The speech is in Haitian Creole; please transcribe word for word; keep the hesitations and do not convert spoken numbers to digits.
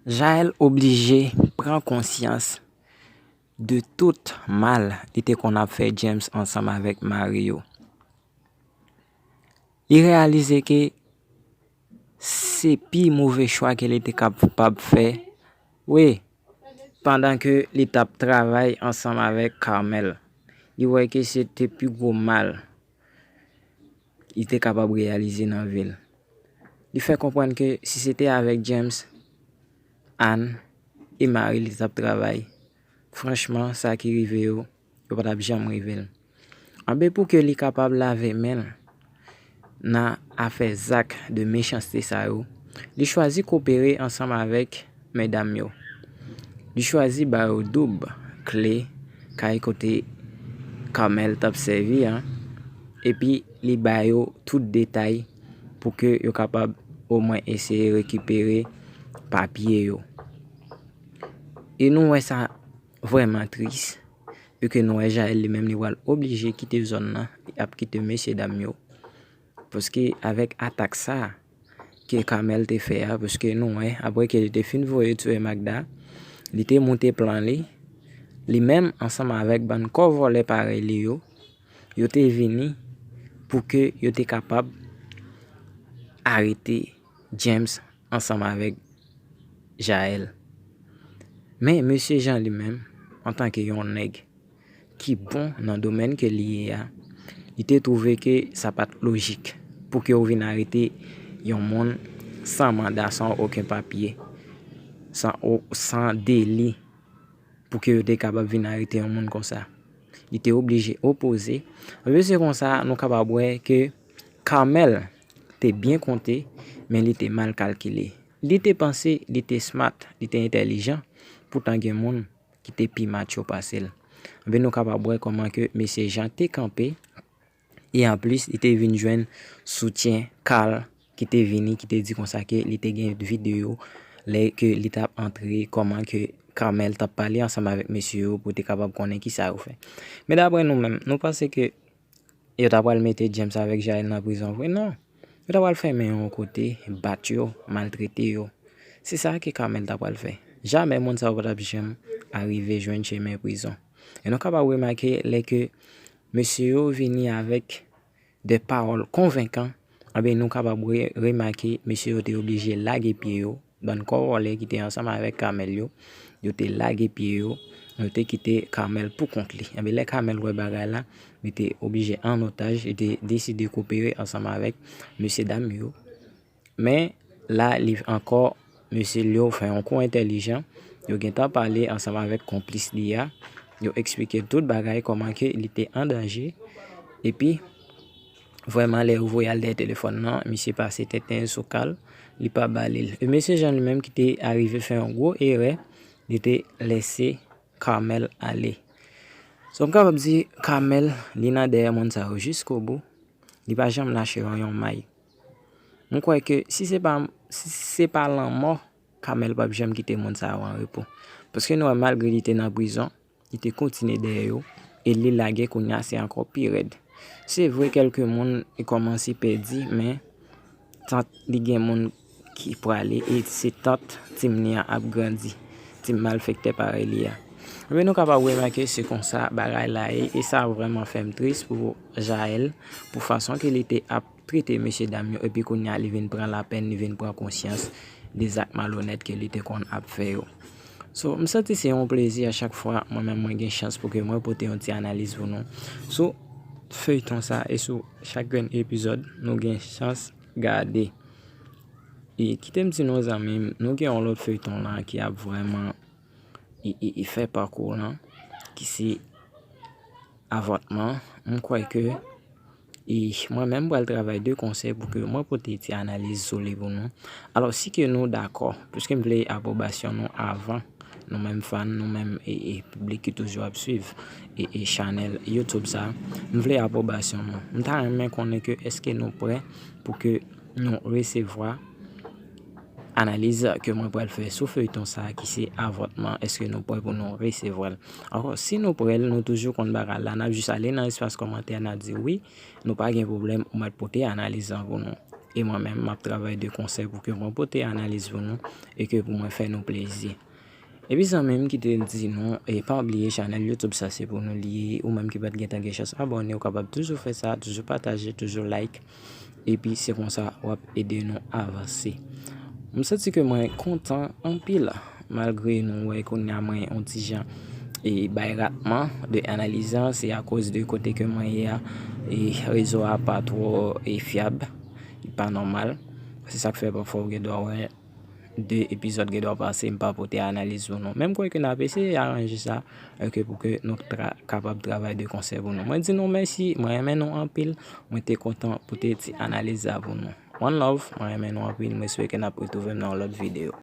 Jael oblije pran konsyans de tout mal li te konn ap fè James ansanm avèk Mario. Li reyalize ke se pi move chwa ke li te kapab fè, wi, pandan ke li t ap travay ansanm avèk Carmel. Li wè ke se te pi gwo mal li te kapab reyalize nan vi l. Li fè konprann ke si se te avèk James, Anne e mari li t ap travay, franchman, sa ki rive yo, yo pa t ap janm rive l. Anben, pou ke li kapab lave men l nan afè zak de mechanste sa yo, li chwazi kopere ansanm avèk medam yo. Li chwazi ba yo doub kle kay kote Carmel t ap sèvi a, epi li ba yo tout detay pou ke yo kapab omwen eseye rekipere papye yo. E nou wè sa vrèman tris, vu ke nou wè Jael li menm li pral oblije kite zòn nan, li ap kite mesye dam yo. Paske avèk atak sa ke Carmel te fè a, paske nou wè, apre ke li te fin voye tiye Magda, li te moute plan li, li menm ansanm avèk bann kò vòlè parèy li yo, yo te vini pou ke yo te kapab arete James ansanm avèk Jael. Men mesye Jean li menm, antanke yon nèg ki bon nan domèn ke li ye a, li te twouve ke sa pa t lojik pou ke yo vin arete yon moun san manda, san okenn papye, san o-, san deli, pou ke yo te kapab vin arete yon moun konsa. Li te oblije opoze. Anben, se konsa nou kapab wè ke Carmel te byen konte, men li te mal kalkile. Li te panse li te smart, li te entèlijan, poutan gen moun ki te pi matcho pase l. Anben, nou kapab wè kòman ke mesye Jean te kanpe, e anplis, li te vin jwenn soutyen Carl ki te vini, ki te di konsa ke li te gen videyo lè ke li t ap antre, kòman ke Carmel t ap pale ansanm avèk mesye yo pou te kapab konnen kisa yo fè. Men daprè nou menm, nou panse ke yo ta pral mete James avèk Jael nan prizon vre? Non. Yo ta pral fèmen yo yon kote, bat yo, maltrete yo. Se sa ke Carmel ta pral fè. Jamè moun sa yo pa t ap janm arive jwenn chemen prizon. E nou kapab remake lè ke mesye yo vini avèk de pawòl konvenkan, anben, nou kapab re-, remake mesye yo te oblije lage pye yo, bann kò vòlè ki te ansanm avèk Carmel yo, yo te lage pye yo, yo te kite Carmel pou kont li. Anben, lè Carmel wè bagay la, li te oblije an otaj, li te deside kopere ansanm avèk mesye dam yo. Men, la, li ankò, mesye Leo fè yon kou entèlijan. Yo gentan pale ansanm avèk konplis li a. Yo eksplike tout bagay, kòman ke li te an danje. Epi, vrèman, lè yo voye al dèyè telefòn nan, misye pase tenten sou Carl, li pa ba li l. E mesye Jean li menm ki te arive fè yon gwo erè, li te lèse Carmel ale. So, m kapab di, Carmel, li nan dèyè moun sa yo jiskobou. Li pa janm lache yon, yon may. M kwè ke si se pa, si se pa lanmò, Carmel p ap janm kite moun sa yo an repo. Paske nou wè, malgre li te nan prizon, li te kontinye dèyè yo, e li lage kounye a se ankò pi rèd. Se vre, kèlke moun e kòmanse pèdi, men tant li gen moun ki prale, e se tant tim li an ap grandi, tim malfektè parèy li a. Men nou kapab remake se konsa bagay la ye, e sa vrèman fè m tris pou Jael, pou fason ke li te ap trete mesye dam yo, epi kounye a li vin pran lapèn, li vin pran konsyans de zak malonèt ke li te konn ap fè yo. So, m santi se yon plezi a chak fwa mwen menm mwen gen chans pou ke mwen pote yon ti analiz pou nou sou feyton sa e sou chak grenn epizòd nou gen chans gade. E kite m di nou, zanmi m, nou gen yon lòt feyton la ki ap vrèman e, e, e fè pakou lan, ki se avòtman. M kwè ke, e mwen menm, m pral travay de konsè pou ke mwen pote ti analiz sou li pou nou. Alò, si ke nou dakò, piske m vle apwobasyon nou avan, nou menm fan, nou menm, e, e piblik ki toujou ap swiv, e, e chanèl YouTube sa, m vle apwobasyon nou. M ta renmen konnen ke èske nou prè pou ke nou resevwa analiz ke mwen pral fè sou feyton sa ki se avòtman, èske nou prè pou nou resevwa l? Ankò, si nou prè, nou toujou konn bagay la, n ap jis ale nan espas kòmantè, n ap di wi, nou pa gen pwoblèm, ou mèt pote analiz lan pou nou. E mwen menm, m ap travay de konsè pou ke mwen pote analiz pou nou e ke pou mwen fè nou plezi. Epi zanmi m ki te di nou, e pa bliye chanèl YouTube sa se pou nou li ye, ou menm ki pa t gentan gen chans abòne, ou kapab toujou fè sa, toujou pataje, toujou like. Epi se konsa w ap ede nou avanse. M santi ke mwen kontan anpil, malgre nou wè kounye a mwen yon ti jan e bay ratman de analiz lan, se akoz de kote ke mwen ye a, e rezo a pa twò e fyab, li pa nòmal. Se sa k fè pafwa ou gen dwa wè de epizòd gen dwa pase, m pa pote analiz pou nou. Men m kwè ke n ap eseye aranje sa, ok, pou ke nou tra, kapab travay de konsè pou nou. Mwen di nou mèsi, mwen renmen nou anpil, mwen te kontan pote ti analiz sa pou nou. One love, mwen renmen nou anpil, mwen espere ke n ap retwouve m nan yon lòt videyo.